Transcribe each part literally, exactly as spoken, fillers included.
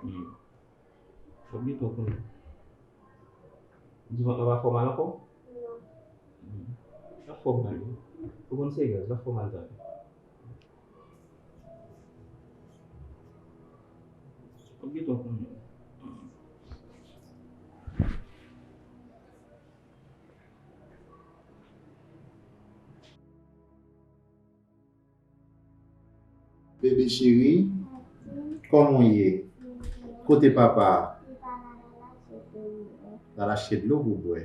Hmm. W ap gen tan konnen. Di vant lan pa fè w mal ankò? Non. Hmm. L ap fè w mal, wi. Ou konn se gaz, l ap fè w mal talè. W ap gen tan konnen. Bebe cheri, kòman w ye? Kote papa a? L al achte dlo pou bwè.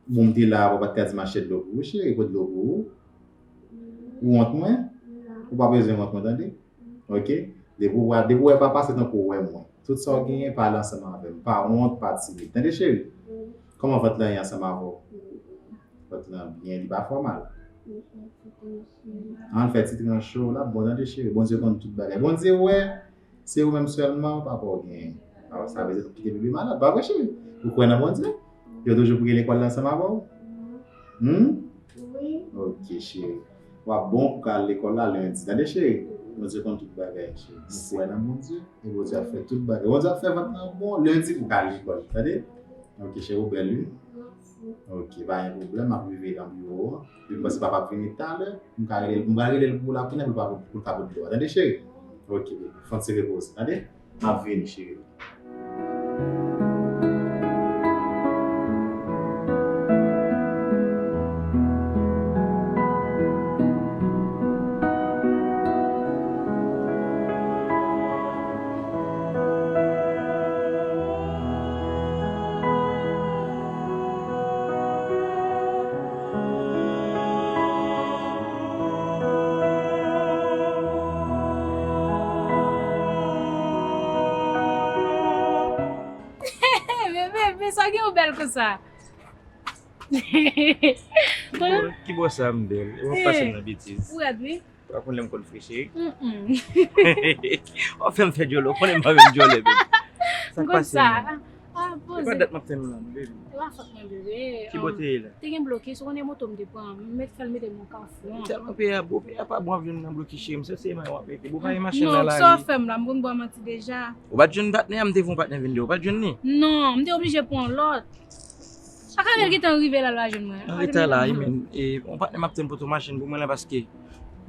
Bon, m te la, papa t ka di m achte dlo pou ou, cheri, pot dlo pou ou. Ou wont mwen? Ou pa bezwen wont mwen, tande? Ok? Depi w wè, depi w wè papa, se tankou w wè mwen. Tout sa w genyen, pale ansanm avè m. Pa wont, pa timid. Tande, cheri? Kòman vant lan ye ansanm avè w? Vant lan byen, li pa fè w mal. An, l fè ti tranche w, l ap bon, tande, cheri. Bondye konn tout bagay. Bondye wè, se ou menm sèlman, papa w genyen. Sa vle di, kite bebe malad, pa vre, cheri? Ou kwè nan Bondye? Yo toujou pou gen lekòl la ansanm avè w? Hmm? Wi. Ok, cheri. W ap bon pou ka al lekòl la lendi. Tande, cheri? Bondye konn tout bagay, cheri. Mwen kwè nan Bondye. E Bondye ap fè tout bagay. Bondye ap fè vant lan bon. Lendi pou ka al lekòl. Tande? Ok, cheri, ou bèl, wi. Mèsi. Ok, pa gen pwoblèm. M ap rive nan biwo an. Epi m panse papa ap vini talè. M ka rele, m ka rele l pou ou la kounye a pou l pa, pou l ka pot dlo a. Tande, cheri? Ok, bebe. Fè yon ti repoze. Tande? M ap vini, cheri. Bebe, men sa gen ou bèl konsa. Ki bò sa m bèl? Ou ap pase m nan betiz. Ou rèd, wi. Ou pa konn lè m konn fre, cheri. Mm-mm. W ap fè m fè djòlè, ou konnen m pa menm djòlè, bebe. Sa k pase menm? Ah, poze. Se pa dat m ap tann ou la, non, bebe. Se pa fòt mwen, bebe. Ki bò te ye la? Te gen blokis, ou konnen moto m te pran, m met fè l mete m nan kafou an. Tèlman peyi a bon, peyi a pa bon, ap jwenn nan blokis, cheri m, se se men w ap mete. Bon, pa gen machin nan lari. Non, sa w fè m la, m konn ba w manti deja. Ou pa t jwenn patnè a, m te voye yon patnè vin de, ou pa t jwenn li? Non, m te oblije pran lòt. Akabèl gentan rive la, l pa jwenn mwen. An reta la, wi, men, e, yon patnè m ap tann pou tou machin pou mwen la, paske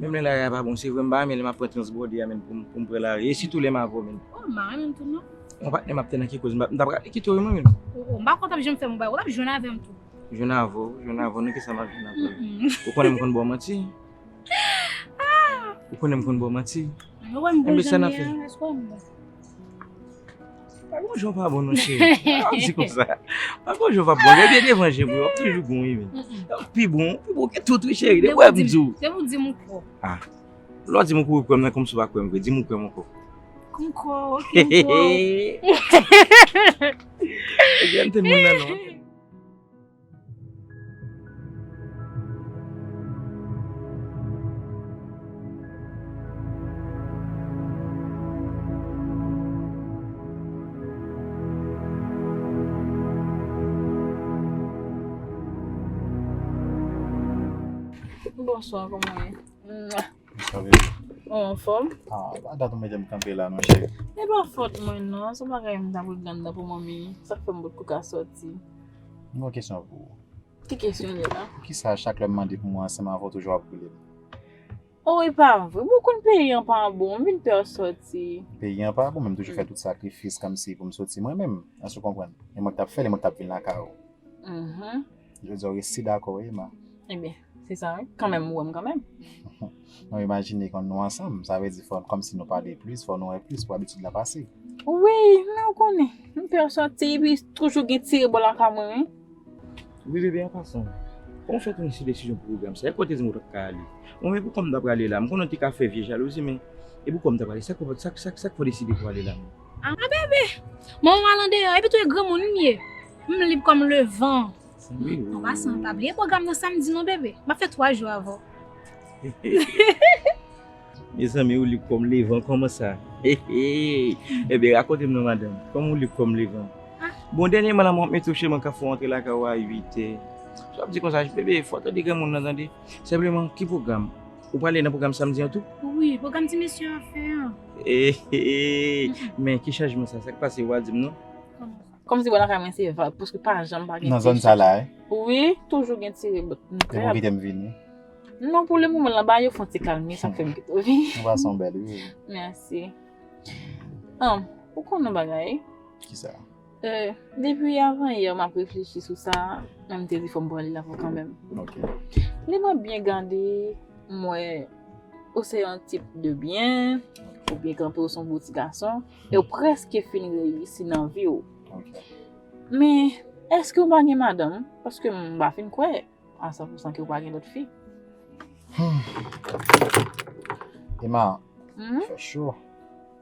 menm lè lari a pa bon, se vre m pa renmen lè m ap pran transbòde a, men, pou m, pou m pran lari, e sitou lè m avè w, men. Oh, m pa renmen l tou, non. Yon patnè m ap tann nan ki koz, m pa, m t ap rale kite w, wi, mwen, men. Ou, ou, m pa konn t ap janm fè m bay, ou t ap jwenn avè m tou. Jwenn avè w, jwenn avè w, nan kisa m ap jwenn avè w? Mm-mm. Ou konnen m konn ba w manti. Ou konnen m konn ba w manti. Ou wè m bon jan m ye a, èske w wè m bon? Pa gon jan w pa bon non, cheri. Pa di konsa. Pa gon jan w pa bon. Lè byen devan je m, w ap toujou bon, wi, men. Mm-mm. W ap pi bon, pi bon ke tout, wi, cheri. Depi w di m, depi w di m ou kwè w. Ah. Lè w di m ou kwè m nan, kòmsi w pa kwè m vre. Di m ou kwè m ankò. M kwè w, ok, m kwè w. Ebyen, m te moun nan, non. Bonswa, kòman w ye? Bonswa, bebe. Ou anfòm? Ah, pa dat ou mete m kanpe la, non, cheri. E pa fòt mwen, non. Se yon bagay m t ap regle anndan pou manmi. Sa k fè m potko ka sòti. M gen yon kesyon pou ou. Ki kesyon li la? Poukisa chak lè m mande pou mwen ansanm avè w, toujou w ap boule m? Oh, e pa vre. Bon, ou konn peyi an pa bon, m vin pè w sòti. Peyi an pa bon, men m toujou fè tout sakrifis kòmsi pou m sòti mwen menm. Èske w konprann? E mwen k t ap fè l, e mwen k t ap vin lakay ou. Mhm. Jodi a, w resi dakò, wi, Emma. Ebyen, se sa, wi. Kanmenm, ou wè m kanmenm. Mwen imajine kon nou ansanm, sa vle di fò, kòmsi nou pale plis, fò nou wè plis pou abitid la pase. Wi, men ou konnen, m pè w sòti, epi toujou gen ti rebò lakay mwen, wi. Wi, bebe, an pasan, kòman w fè tounen sou desizyon pou pwogram sa? E kote di m ou t ap ka ale? Mwen, men poukò m t ap prale la? M konnen w te ka fè vye jalouzi, men e poukò m t ap prale? Sa k fè, sa, sa, sa k fè w deside pou ale la menm? Ah, bebe! Manman m al andeyò, epi tou e granmoun m ye. M lib kòm levan. Wi, wi. An pasan, pa bliye pwogram nan samdi non, bebe. M ap fè twa jou avè w. Mezanmi, ou lib kòm levan, kòman sa? Ebyen, rakonte m non, madanm. Kòman ou lib kòm levan? Ah. Bon, dènyèman la, mwen ap mete w chèmen kafou antre lakay ou a uit è. Sa w ap di konsa, bebe, fò w tande granmoun nan, tande. Senpleman, ki pwogram? Ou prale nan pwogram samdi an tou? Wi, pwogram ti mesye yo ap fè an. Eh, eh, eh. Men ki chanjman sa? Sa k pase? Ou pa di m non? Kòman sa? Kòmsi bò lakay mwen se va, paske pa janm pa gen. Nan zòn sa la, eh? Wi, toujou gen ti rebòt. Epi ou kite m vini? Non, pou le moman, la ba yo fè yon ti kalme, sa k fè m kite w vini. Ou pase yon bèl, wi. Mèsi. An, ou konn yon bagay? Kisa? Eh, depi avan yè, m ap reflechi sou sa, men m te di fò m pran li la pou kanmenm. Ok. Lè mwen byen gade, m wè ou se yon tip de byen, ou byen kanpe, ou se yon bon ti gason, e ou prèske fin reyisi nan vi w. Ok. Men, èske ou pa gen madanm? Paske m pa fin kwè a san pou san ke ou pa gen lòt fi. Hmm. Emma, hmm? Fè cho.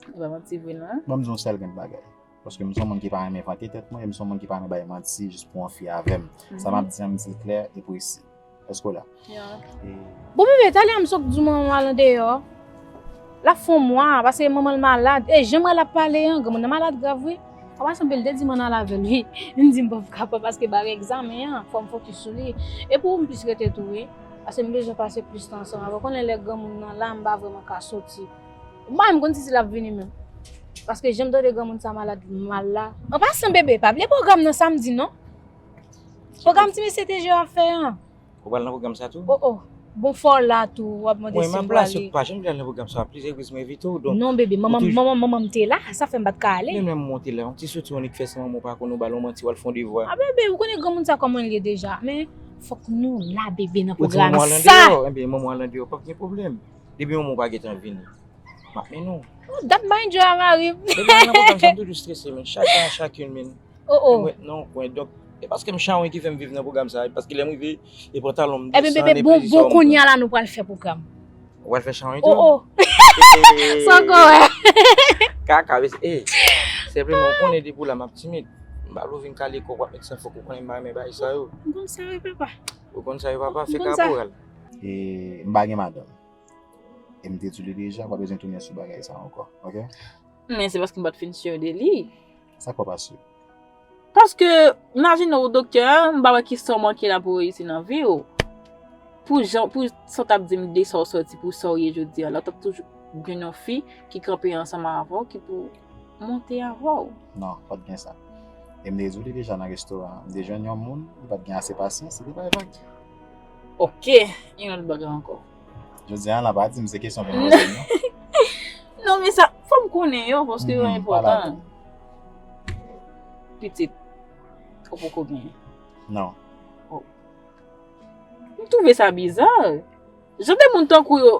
E pa manti vre non. Ban m di yon sèl grenn bagay. Paske m se yon moun ki pa renmen vante tèt mwen, e m se yon moun ki pa renmen bay manti jis pou yon fi avè m. Sa m ap di an, m di l klè e presi. Èske w la? Yeah. E bon, bebe, talè a m sot di manman m al andeyò. L ap fè yon mwa, paske manman l malad. E jan m wè l ap pale an, granmoun nan malad grav, wi. An pasan, bebe, l te di m ann al avè l, wi. M di m p ap kapab, paske bagay egzamen an, fò m fokis sou li. E pou m plis rete tou, wi. Paske m bezwen pase plis tan ansanm avè l. Konnen lè granmoun nan la, m pa vrèman ka soti. M pa menm konn si, si l ap vini menm. Paske jan m tande granmoun sa malad mal la. An pasan, bebe, pa bliye pwogram nan samdi, non. Pwogram ti mesye T J ap fè an. Ou pral nan pwogram sa tou? Oh, oh. Bon, fò w la tou, w ap mande si m prale. Mwen, m ap la, sot pa janm pral nan pwogram sa, plizyè repriz mwen envite w, donk. Non, bebe, manman, manman, manman m te la, sa fè m pa t ka ale. Menm lè m monte la, yon ti soti, yon nèg fè san manman w pa konn ou, ba l yon manti, w al fè yon devwa. A, bebe, ou konnen granmoun sa kòman l ye deja, men fòk nou la, bebe, nan pwogram sa. Ou di manman w al andeyò, enben, manman w al andeyò, p ap gen pwoblèm. Depi manman w pa gentan vini. M ap mennen w. Oh, dat m pa enjoy a mari m. Depi m nan pwogram sa, m toujou strese, men. Chak jan, chak youn, men. Oh, oh. Mwen, non, mwen, donk, e paske m chawony ki fè m viv nan pwogram sa, e paske lè m rive, e pantalon m desann, e plezi sa m pran. Ebyen, bebe, bon, bon, kounye a la, nou pral fè pwogram. Ou pral fè chawony tou? Oh, oh. Eh. Sa ankò, wè. Kaka, mesye, eh. Senpleman, ou konnen depi w la, m ap timid. M pa vle w vin kale kò w, w ap met san fòk ou konnen m pa renmen bagay sa yo. M konn sa, wi, papa. Ou konn sa, wi, papa, fè kaporal. E m pa gen madanm. E m te di w li deja, w pa bezwen tounen sou bagay sa ankò, ok? Men se paske m pa t fin si de li. Sa k pa pa si? Paske, imajine w doktè, m pa wè kisa w manke la pou w reyisi nan vi w. Pou jan, pou sa w t ap di m de sa w sòti pou sa w ye jodi a la, w t ap toujou gen yon fi ki kanpe ansanm avè w, ki pou monte avè w. Non, pa t gen sa. E m te di w li deja nan restoran an, m te jwenn yon moun, li pa t gen ase pasyans, li te bay vag. Ok, yon lòt bagay ankò. Jodi a la, pa di m se kesyon pou m poze, non. Non, men sa, fò m konnen yo, paske yo enpòtan. Pitit, ou poko genyen? Non. Oh. M twouve sa biza. Jan de moun tankou yo,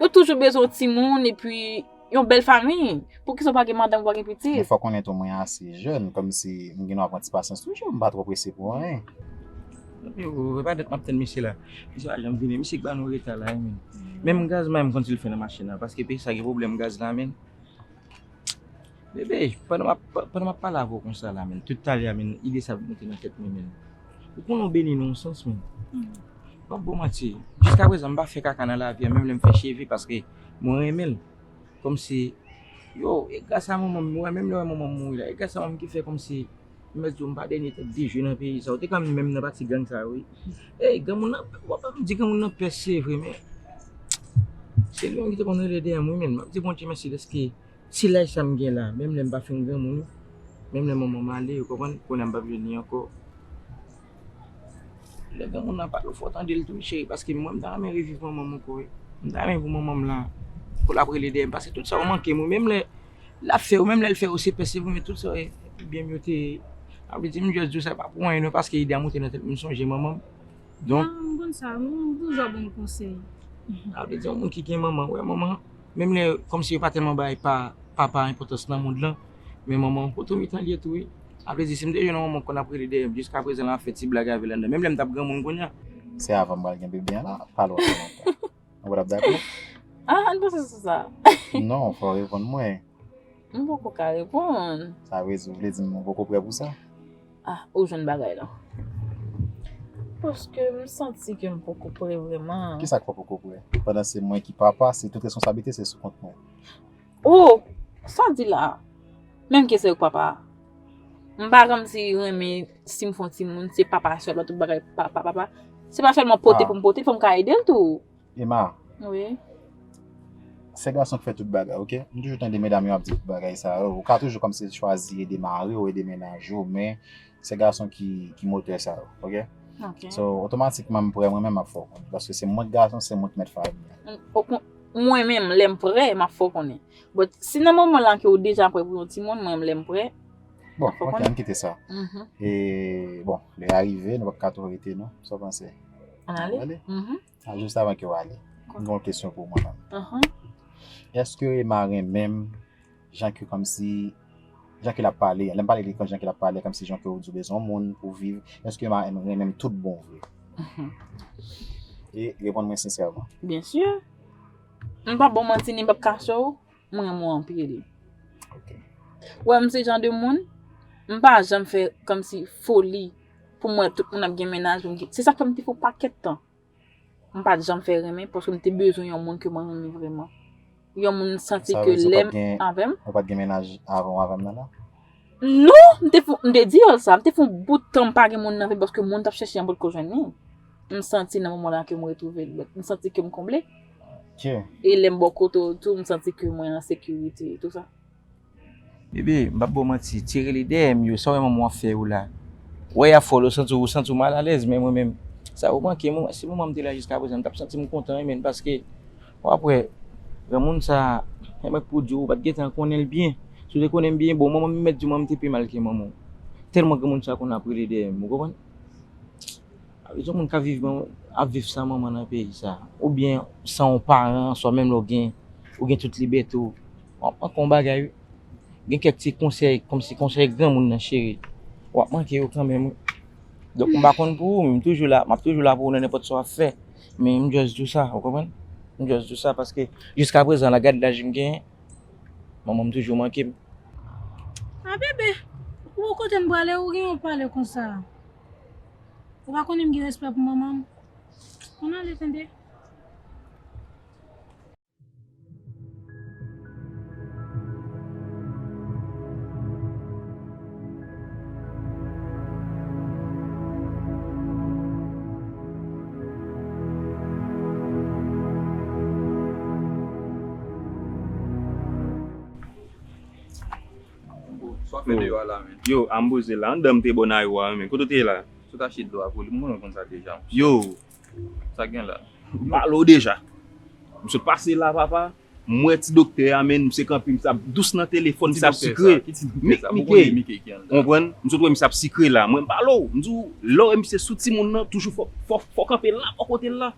yo toujou bezwen yon timoun, epi yon bèl fanmi. Poukisa w pa gen madanm, w pa gen pitit? Men fò w konnen tou, mwen ase jèn, kòmsi m gen dwa pran ti pasyans toujou, m pa twò prese pou anyen. Yo, e pa dat m ap tann misye la. Misye pa janm vini, misye k ba nou reta la, wi, men. Menm gaz mwen, m konn si l fè nan machin nan, paske peyi sa gen pwoblèm gaz la, men. Bebe, pandan m ap, pandan m ap pale avè w konsa la, men, tout talè a, men, ide sa ap monte nan tèt mwen, men. Ou konnen w beni nan yon sans, men. M p ap ba w manti. Jiskaprezan, m pa fè kaka nan lavi a, menm lè m fè cheve, paske mwen renmen l. Kòmsi, yo, e gras a manman m, ou wè, menm lè w wè manman m mouri la, e gras a manman m ki fè kòmsi, m mèt di w, m pa dènye tèt de je nan peyi sa. Ou te ka menm nan pati gang sa, wi. Ey, granmoun nan, w ap di granmoun nan pès, se vre, men se li menm ki te konn rele dèyè m, wi, men m ap di Bondye mèsi dèske ti laj sa m gen la, menm lè m pa fin granmoun, wi, menm lè manman m ale, ou konprann, kounye a m p ap jwenn li ankò. Lè granmoun nan pale, fò w tande l tou, wi, cheri, paske mwen, m ta renmen reviv manman m ankò, wi. M ta renmen pou manman m lan, pou l ap rele dèyè m, paske tout sa yo manke m, wi, menm lè l ap fè yo, menm lè l fè yo, se pès, se vre, men tout sa yo, byen m yo te ye. Sa vle di, m just di w sa, pa pou anyen, non, paske ide a monte nan tèt m, m sonje manman m. Donk, ah, m konn sa, m toujou ap ban m konsèy. Sa vle di, yon moun ki gen manman, wè, manman, menm lè, kòmsi yo pa tèlman bay pa, papa enpòtans nan mond lan, men manman, otorite an li ye tou, wi. Sa vle di, si m te jwenn yon manman k konn ap rele dèyè m, jiskaprezan, l ap fè ti blag avè l anndan, menm lè m t ap granmoun kounye a. Se avan m pral gen bebe an la, pa lwen lontan. Ou pa t ap dakò? Ah, ann panse sou sa. Non, fò w reponn mwen. M poko ka reponn. Sa vle di, ou vle di m ou poko prè pou sa? Ah, ou jwenn bagay la. Paske m santi ke m poko prè vrèman. Kisa k fè w poko prè? Pandan se mwen ki papa, se tout responsablite se sou kont mwen. Oh, sa w di la? Menm ke se ou k papa. M pa kòmsi renmen si m fè yon timoun, se papa sèlman, tout bagay papa, papa. Se pa sèlman pote pou m pote, fò m ka ede l tou. Emma, Wi. Se gason ki fè tout bagay, oke? M toujou tande medam yo ap di tout bagay sa yo. Ou ka toujou kòmsi chwazi ede mari w, ede mennaj ou, men se gason ki, ki motè sa yo, oke? Ok. So, otomatikman, m prè mwen menm ap fè w konnen. Paske se mwen k gason, se mwen k mèt fanmi an. Mwen menm, lè m prè, m ap fè w konnen. But si nan moman la ke ou deja prè pou yon timoun, mwen menm, lè m prè, Bon, Fò ok, konnen. Ann kite sa. Mhm. E, bon, lè a rive, nou p ap ka twò rete, non. Sa w panse? Ann ale. Ale? Mhm. Ah, jis avan ke w ale, m gen yon kesyon pou ou, mwen menm. Mhm. Èske Emma renmen m jan ke kòmsi, jan ke l ap pale, lè m pale de jan ke l ap pale, kòmsi jan ke ou di w bezwen yon moun pou viv, èske Emma renmen m tout bon vre? Mhm. E reponn mwen sensèman. Byen si. M p ap ba w manti ni m p ap kache w, mwen renmen w anpil. Ok. Wè, m se jan de moun, m pa janm fè kòmsi foli pou m wè tout moun ap gen mennaj, pou m gen, se sa k fè m te fè yon pakèt tan. M pa t janm fè renmen paske m te bezwen yon moun ke mwen renmen vrèman. Yon moun m santi Sa ke vle di ou lè pa t m gen, avè m. Ou pa t gen mennaj avan w avè m nan la? Non, m te fè, m te di yo sa, m te fè yon bout tan m pa gen moun nan vi paske moun t ap chèche an potko jwenn li. M santi nan moman la ke m retwouve l, m santi ke m konble. Ok. E lè m bò kote w tou, m santi ke mwen an sekirite e tou sa. Bebe, m p ap ba w manti, ti rele dèyè m yo, sa w wè manman w ap fè yo la. Wè y ap fè w la, w santi w, w santi w malalèz, men mwen menm, sa yo manke m, si manman m te la jiska prezan, m t ap santi m kontan wi, men paske w ap wè, granmoun sa, e mwen k pou di w, ou pa t gentan konnen l byen. Si w te konnen m byen, bon, manman m mèt di w, manman m te pi mal ke manman w. Tèlman granmoun sa konn ap rele dèyè m, ou konprann? Yon moun ka viv, ap viv san manman nan peyi sa. Oubyen san yon paran, swa menm lè w gen, ou gen tout libète w. W ap manke yon bagay wi. Gen kèk ti konsèy, kòmsi konsèy granmoun nan cheri. W ap manke yo kanmenm wi. Donk m pa konn pou ou, men m toujou la, m ap toujou la pou ou nan nenpòt sa w ap fè. Men m just di w sa, ou konprann? M just di w sa paske jiska prezan la, gad laj m genyen, manman m toujou manke m. A bebe, ou kote n prale, ou gen yon pale konsa? Ou pa konnen m gen respè pou manman m? Ann ale tande. Sa w ap fè deyò a la, men? Yo, a m poze la. Anndan m te bò nan ayewò a, men. Kote w te ye la? Sot achte dlo a pou li, m konnen w konn sa deja. Yo! Sa gen la? M pale w deja. M sot pase la, papa. M wè ti doktè a, men, misye kanpe, misye ap dous nan telefòn, misye ap sikre. Mik, Mike. Ou konprann? M sot wè misye ap sikre la. Mwen, m pale w. M di w, lè w wè misye sou timoun nan, toujou fò, fò, fò kanpe la, bò kote l la.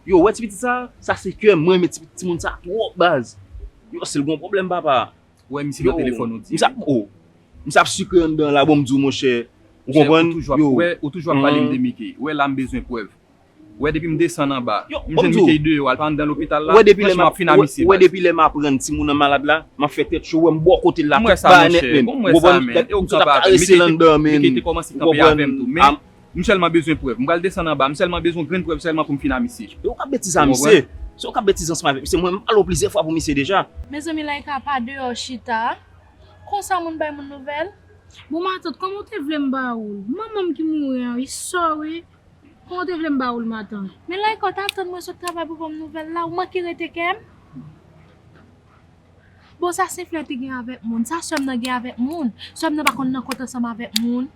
Yo, wè ti pitit sa, sa se kè mwen, men ti, timoun sa twòp baz. Yo, si l gon pwoblèm, papa. Wè misye nan telefòn ou di. Misye ap, oh, misye ap sikre anndan la, bon, m di w, monchè. Ou konprann? Yo. Wè, ou toujou ap pale m de Mike. Wè la m bezwen prèv. Wè depi m desann anba. M jwenn Mike deyò, al pa anndan lopital la. Franchman, m ap fin a misye. Wè depi lè m aprann timoun nan malad la, m ap fè tèt cho, wè m bò kote l la, tèt ba nèt, men. Ou konprann? Tèt, m sot ap karese l anndan, men. Mike te kòmanse kanpe avè m tou, men. M sèlman bezwen prèv. M pral desann anba. M sèlman bezwen grenn prèv sèlman pou m fin a misye. E ou k ap betize a misye. Se ou k ap betize ansanm avèk misye. Mwen, m pale w plizyè fwa pou misye deja. Mezanmi, Laïka pa deyò chita. Konsa moun bay moun nouvèl. Bon, matant, kòman w te vle m ba ou l? Manman m ki mouri an, wi, sorry. Kòman w te vle m ba ou l, matant? Men Laïka, w t ap tann mwen sot travay pou ban m nouvèl la. Ou manke rete kè m? Bon, sa se flè te gen avèk moun. Sa sè m nan gen avèk moun. Sè m nan pa konn nan kont ansanm avèk moun.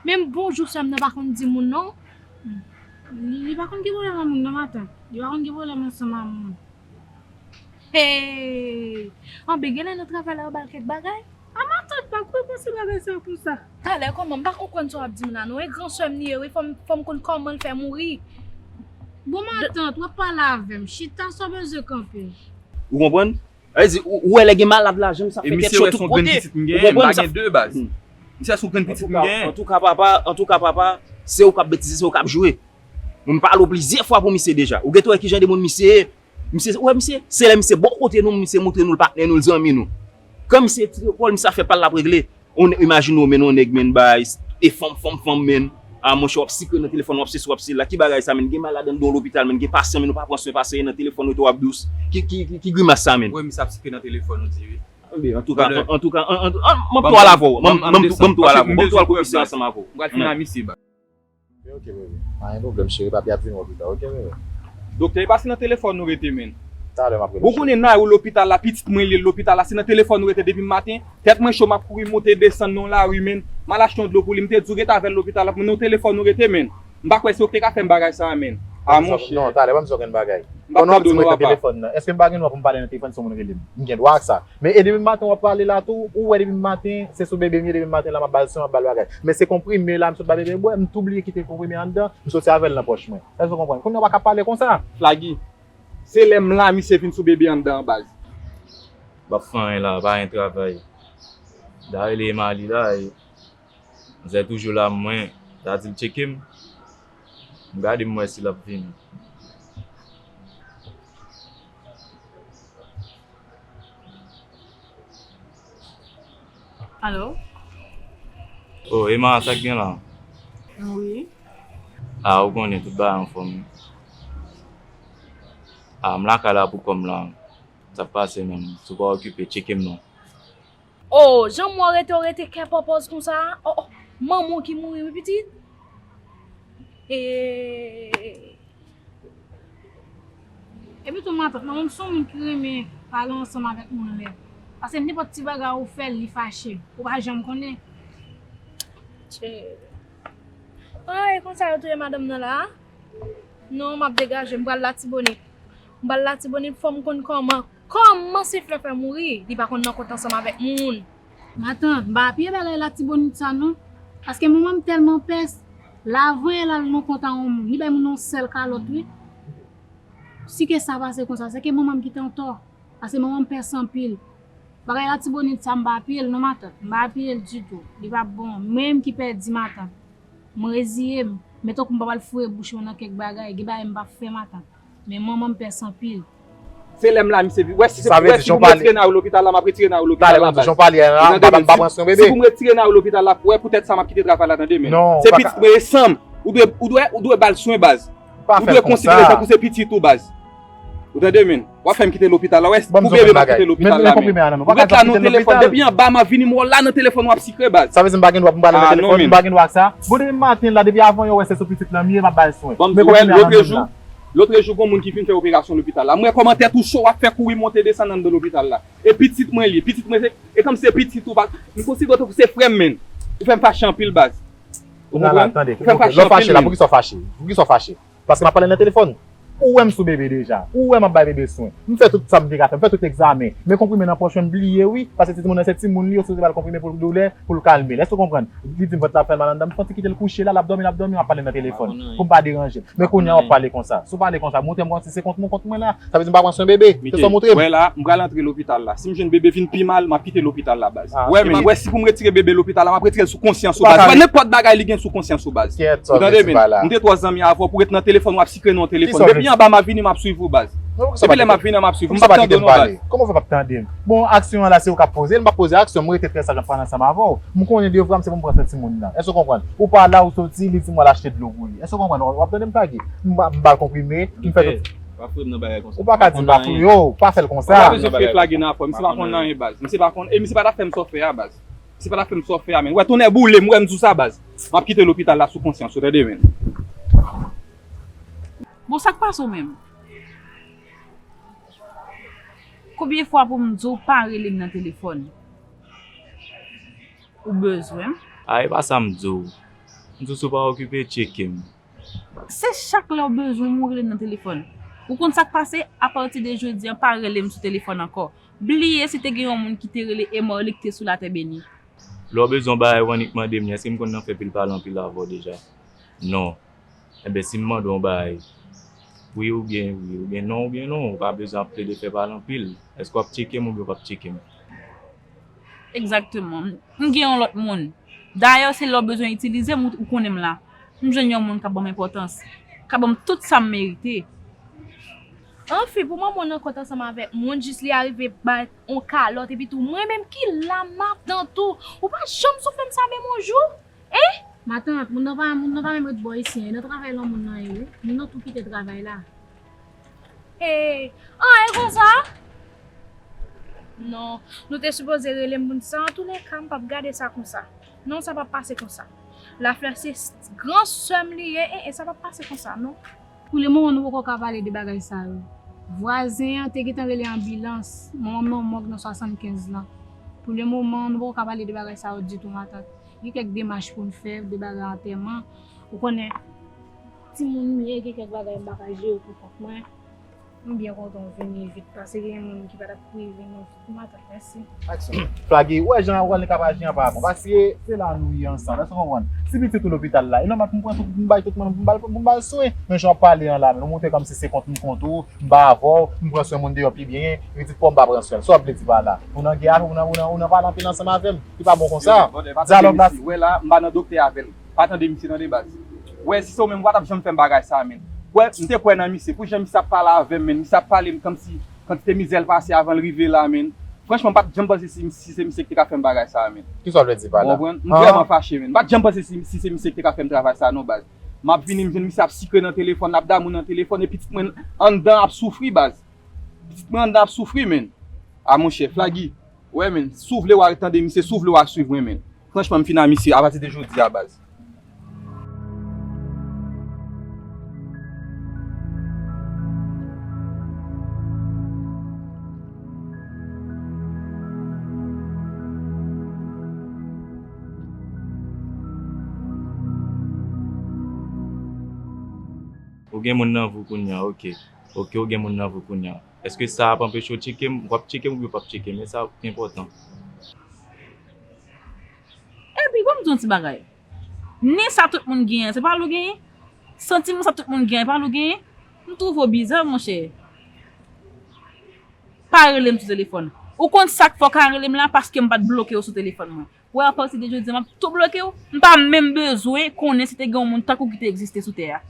Menm bonjou sè m nan pa konn di moun non. Li, li pa konn gen pwoblèm ak moun non, matant. Li pa konn gen pwoblèm ansanm ak moun. Hey! Anben, genlè nan travay la yo ba l kèk bagay. A matant, pa kwè panse bagay sa konsa. Talè, kòman? M pa konprann sa w ap di m la non. E gran sè m li ye wi, fò m, fò m konn kòman l fè mouri. Bon, matant, w ap pale avè m. Chita, sa w bezwen kanpe? Ou konprann? Sa vle di, ou, ou wè lè gen malad lajan, misye ap fè tèt cho tout kote. E misye wè se yon grenn pitit m genyen, m pa gen de baz. Misye wè se yon grenn pitit m genyen. Antouka, antouka, papa, antouka, papa, se ou k ap betize, se ou k ap jwe. Mwen, m pale w plizyè fwa pou misye deja. Ou gentan wè ki jan de moun misye ye. Misye, ou wè misye, se lè misye bò kote nou, misye montre nou l patnè nou, l zanmi nou. Kan misye tire kò l, misye ap fè pa l, l ap regle. Ou imajine w, men, yon nèg, men, bay, e fanm, fanm, fanm, men. A, monchè, w ap sikre nan telefòn, w ap sesi, w ap sela. Ki bagay sa, men? Gen malad anndan yon lopital, men. Gen pasyan, men, ou pa pran swen pasyan, e nan telefòn ou tou w ap dous. Ki, ki, ki, ki grimas sa, men? Ou wè misye ap sikre nan telefòn ou di wi. Anben, antouka, antouka, an, an, an, m ap tou al avè w. M ap tou al avè w. M ap tou al komisè ansanm avè w. M pral fin a misye, ba. Ok, ok, bebe. Pa gen pwoblèm, cheri, papi ap vin wè w pita, ok, bebe? Doktè, e pa si nan telefòn nou rete, men. Talè m ap rele w. Ou konnen Nayou lopital la, pitit mwen li lopital la, se nan telefòn ou rete depi maten. Tèt mwen cho, m ap kouri monte desann nan lari, menn. M al achte yon dlo pou li, m te di w rete avè l lopital la, men nan telefòn ou rete, menn. M pa kwè se ou ki te ka fè m bagay sa a, menn. A, monchè. Non, talè, ban m di w yon bagay. M p ap tande w non, papa. Pandan w ap di m rete nan telefòn nan, èske m pa gen dwa pou m pale nan telefòn sou moun rele m? M gen dwa ak sa. Men e depi maten w ap pale la tou, ou wè depi maten, se sou bebe m ye, depi maten la m ap ba l swen, m ap ba l bagay. Men se konprime la, m sot ba bebe bwè, m tou bliye kite konprime anndan, m soti avè l nan pòch mwen. Èske w konprann? Kounye a w pa ka pale konsa. Flagi, se lè m la misye vin sou bebe anndan an baz. M p ap fè anyen la, pa gen travay. M ta rele Emali la, e, manzè toujou la, mwen, ta di l tcheke m. M gade m wè si l ap vini. Alo? Oh, Emma, sa k gen la? Wi. Ah, ou konnen tout bagay anfòm. Ah, m lakay la pou kò m la. Sa k pase menm? Si w pa okipe, tcheke m non. Oh, jan m wè w rete, w rete kè pòpòz konsa. Oh, oh, manman w ki mouri wi, pitit. Eh. Epi tou, matant, manman m se yon moun ki renmen pale ansanm avèk moun lè. Paske nenpòt ti bagay ou fè l, li fache. Ou pa janm konnen. Tchè. Ah, e konsa yo touye madanm nan la a? Non, m ap degaje, m pral Latibonit. M pral Latibonit, fò m konn kòman, kòman se Flè fè mouri, li pa konn nan kont ansanm avèk moun. Matant, m pa apiye bagay Latibonit sa non. Paske manman m tèlman pès, l avan l al nan kont a yon moun, li bay moun nan yon sèl kalòt wi. Si ke sa pase konsa, se ke manman m ki te antò. Paske manman m pès anpil. Bagay Latibonit sa, m pa apiye l non, matant. M pa apiye l ditou. Li p ap bon. Mwen menm ki pèdi, matant. Mwen reziye m. Men tankou m pa pral foure bouch mwen nan kèk bagay, gen bagay m p ap fè, matant. Men manman m pès anpil. Se lè m la, misye vin. Wè, si se pou, wè, si pou m retire Nayou lopital la, m ap retire Nayou lopital la, baz. Ou tande, men, si, si pou m retire Nayou lopital la, wè, poutèt sa, m ap kite travay la, tande, men. Se pitit mwen, e san m. Ou dwe, ou dwe, ou dwe ba l swen, baz. Ou dwe konsidere l tankou se pitit ou, baz. Ou tande, men. W ap fè m kite lopital la, wè, pou bebe m ap kite lopital la, men. Ou ret la nan telefòn, depi anba m ap vini, m wè w la nan telefòn, w ap sikre, baz. Sa vle di m pa gen dwa pou m pale nan telefòn, m pa gen dwa ak sa. Bon, depi maten la, depi avan yè, w wè se sou pitit lan m ye, m ap ba l swen. Bon, m di w, lòtrejou, lòtrejou, gon moun ki vin fè operasyon lopital la. M wè kòmantè tou cho w ap fè kouri monte desann anndan lopital la. E pitit mwen li, pitit mwen se, e kòm se pitit ou, baz. M konsidere w tankou se frè m, men. Ou fè m fache anpil, baz. Ou konprann? Ou fè m fache anpil, men. Poukisa w fache? Poukisa w fache? Paske m ap pale nan telefòn. Ou wè m sou bebe deja. Ou wè m ap bay bebe swen. M fè tout sa m te ka fè. M fè tout egzamen. Men konprime nan pòch mwen, m bliye wi. Paske se timoun nan, se timoun li, yo sipoze ba l konprime pou doulè, pou l kalme l. Èske w konprann? Li di m vant la ap fè l mal anndan. M santi kite l kouche la, l ap dòmi, l ap dòmi, m ap pale nan telefòn. Pou m pa deranje. Men kounye a w ap pale konsa. Si w pale konsa, montre m kòmsi se kont mwen, kont mwen la. Sa vle di m pa pran swen bebe? Se sa w montre m? Wè la, m pral antre lopital la. Si m jwenn bebe vin pi mal, m ap kite lopital la, baz. Wè, men, wè, si pou m retire bebe lopital la, m ap retire l sou konsyans ou, baz. Wè, nenpòt bagay li gen sou konsyans ou, baz. Ou tande, men? M te twò zanmi avè w pou ret nan telefòn, w ap sikre nan telefòn. Depi anba m ap vini, m ap swiv ou, baz. Depi lè m ap vini, m ap swiv ou. M p ap tande w non, baz. Kòman w fè p ap tande m? Bon, aksyon an la, se ou k ap poze l, m p ap poze aksyon, m rete trè saj, m ap pale ansanm avè w. M konnen devwa m se pou m pran swen timoun nan. Èske w konprann? Ou pa la, ou soti, li di m w al achte dlo pou li. Èske w konprann? W ap tande m fagi? M ba, m ba l konprime, m fè tout. Pa foure m nan bagay konsa. Ou pa ka di m pa foure w, pa fè l konsa. Ou pa bezwen fè flage nan afè, misye pa konn anyen, baz. Misye pa konn, e misye pa ta fè m sa w fè a, baz. Misye pa ta fè m sa w fè a, men. Wè, tonnè boule m, wè m di w sa, baz. M ap kite lopital la sou konsyans ou, tande, men. Bon, sa k pase w menm? Konbyen fwa pou m di w pa rele m nan telefòn? Ou bezwen m? A, e pa sa m di w. M di w si w pa okipe, tcheke m. Se chak lè w bezwen m, ou rele m nan telefòn. Ou konn sa k pase? Apati de jodi a, pa rele m sou telefòn ankò. Bliye si te gen yon moun ki te rele Emma li ki te sou latè beni. Lè w bezwen yon bagay, w annik mande m li. Èske m konn nan fè pil pale anpil avè w deja? Non. Enben, si m mande w yon bagay, wi oubyen wi, oubyen non oubyen non, ou pa bezwen ap plede fè pale anpil. Èske w ap tcheke m oubyen w p ap tcheke m? Egzakteman. M gen yon lòt moun. Dayè, se lè w bezwen itilize m, ou, ou konnen m la. M jwenn yon moun k ap ban m enpòtans, k ap ban m tout sa m merite. Anfen, pou manman w nan kont ansanm avèk moun, jis li arive bay yon kalòt, epi tou, mwen menm ki la, matant ou, ou pa janm soufle m sa menm yon jou? Hein? Matant, moun nan pa, moun nan pa menm ret bò isi, hein. Nan travay lan moun nan ye, wi. Moun nan tou kite travay la. Hey, ah, e konsa? Non, nou te sipoze rele m pou n sa. Antoulèka, m p ap gade sa konsa. Non, sa p ap pase konsa. Laflè se s-, gran sè m li ye, e, e sa p ap pase konsa, non. Pou lemoman, nou poko ka pale de bagay sa yo. Vwazen an te gentan rele anbilans. Manman m nan mòg nan swasannkenz lan. Pou le moman, nou poko ka pale de bagay sa yo ditou, matant. Gen kèk demach pou n fè, de bagay antèman. Ou konnen, timoun m ye, gen kèk bagay m pa ka jere pou kont mwen. M byen kontan w vini vit, paske gen moun ki pa t ap rive vini vit. Matant, mèsi. Aksyon. Flagi, ou wè jan ou wè li kap aji an pa bon. Paske se la nou ye ansanm, èske w konprann? Si pitit ou lopital la, e nòmal pou m pran tout, pou m bay tout mwen, pou m ba l, pou m ba l swen. Men jan w ap pale an la, men ou montre kòmsi se kont m kont ou, m pa avè w, m pran swen moun deyò pi byen, pitit pa w m pa pran swen l. Sa w ap vle di pa la? Ou nan gè avè m, ou nan, ou nan, ou nan pale anpil ansanm avè m. Li pa bon konsa. Dyalòg la. Wè la, m pa nan doktè avè l. Pa tande misye tande baz. Wè, si se ou menm, ou pa t ap janm fè m bagay sa, menn. Wè, m te kwè nan misye. Pou jan misye ap pale avè m, menn. Misye ap pale m kòmsi kantite mizè l pase avan l rive la, menn. Franchman, m pa t janm panse si, si se misye ki te ka fè m bagay sa, menn. Kisa w vle di pa la? Ou konprann? M vrèman fache, menn. M pa t janm panse si, si se misye ki te ka fè m travay sa, non, baz. M ap vini, m jwenn misye ap sikre nan telefòn, ap damou nan telefòn, e pitit mwen anndan ap soufri, baz. Pitit mwen anndan ap soufri, menn. A, monchè, Flagi. Wè, menn, si w vle w al tande misye, si w vle w al swiv mwen, menn. Franchman, m fin a misye apati de jodi a, baz. Ou gen moun nan vi w kounye a, oke. Oke, ou gen moun nan vi w kounye a. Èske sa ap anpeche w tcheke m? W ap tcheke m oubyen w p ap tcheke m? E sa ki enpòtan. Epi, ban m di w yon ti bagay. Ni sa tout moun genyen, se pa l ou genyen? Santiman sa tout moun genyen, e pa l ou genyen? M twouve w biza, monchè. Pa rele m sou telefòn. Ou konn sa k fè w ka rele m la? Paske m pa t bloke w sou telefòn mwen. Wè, apati de jodi a, m ap tou bloke w. M pa menm bezwen konnen si te gen yon moun tankou w ki te egziste sou tè a.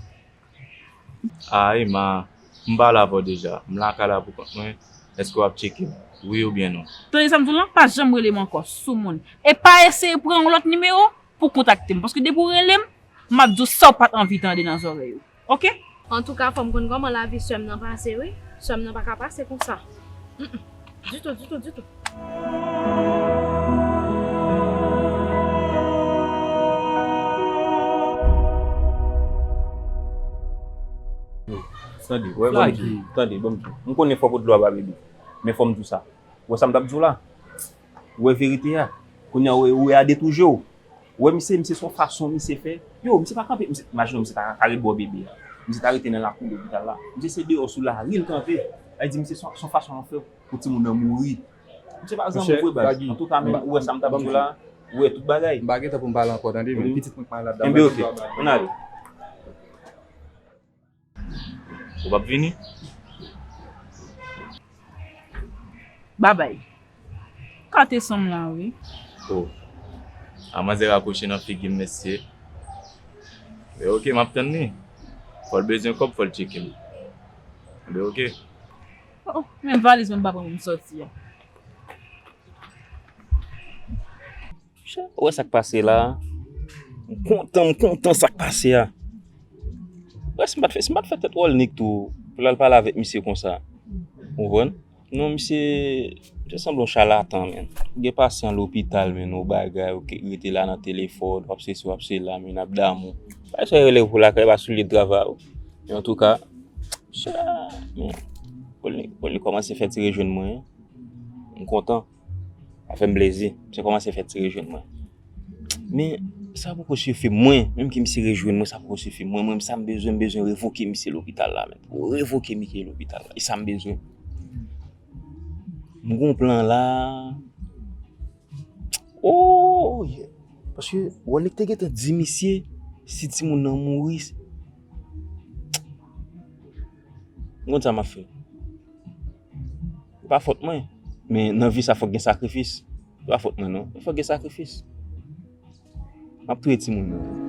A, Emma, m pale avè w deja. M lakay la pou kont mwen. Èske w ap tcheke m? Wi oubyen non? Tande sa m di w lan, pa janm rele m ankò, soumoun. E pa eseye pran yon lòt nimewo pou w kontakte m. Paske depi w rele m, m ap di w sa w pa t anvi tande nan zòrèy ou. Oke? Antouka, fò m konn kòman lavi sè m nan pase, wi. Sè m nan pa ka pase konsa. Mm, mm. Ditou, ditou, ditou. Tande, wè, ban m di, tande, ban m di. M konnen fò w pot dlo a ba bebe. Men fò m di w sa. Ou wè sa m t ap di w la? Ou wè verite a? Kounye a, ou wè, ou wè a de tou je w. Ou wè misye, misye se yon fason misye fè. Yo, misye pa kanpe, misye, imajine w, misye ta ka ret bò bebe a. Misye ta rete nan lakou lopital la. Misye se deyò sou lari l kanpe. Sa vle di misye se yon, se yon fason l ap fè pou timoun nan mouri. Misye pa zanmi w vre baz. Antouka, men ou wè sa m t ap di w la, ou wè tout bagay. M pa gen tan pou m pale ankò, tande, men pitit mwen k malad la. Enben, oke. Ann ale. Ou p ap vini? Babay. Kate san m la, wi. Oh. A manzè rakwoche nan figi m, mesye. Men oke, m ap tann li. Fò l bezwen kòb, fò l tcheke m. Men oke. Oh, men valiz mwen m pa pran pou m sòti a. Ou wè sa k pase la? M kontan, m kontan sa k pase a. Wè, si m pa t fè, si m pa t fè tèt Rolnik tou, pou l al pale avèk misye konsa. Ou konprann? Non, misye, misye sanble yon chalatan, menn. Gen pasyan lopital, menn, yon bagay, ou ke rete la nan telefòn, w ap sesi, w ap sela, menn, ap damou. Pa eseye rele pou lakay, pa sou lye de travay ou. Men antouka, cha, men, Rolnik, Rolnik kòmanse fè ti rejwenn mwen. M kontan. Sa fè m plezi. Misye kòmanse fè ti rejwenn mwen. Men, sa poko sifi mwen. Menm ke misye rejwenn mwen, sa poko sifi mwen. Mwen, sa m bezwen, m bezwen revoke misye lopital la, menn. Pou revoke misye lopital la. E sa m bezwen. M gon plan la. Oh, yeah. Paske Rolnik te gentan di misye si timoun nan mouri. M konn sa m ap fè. E pa fòt mwen. Men nan vi sa fòk gen sakrifis. E pa fòt mwen non. Men fòk gen sakrifis. M ap touye timoun nan.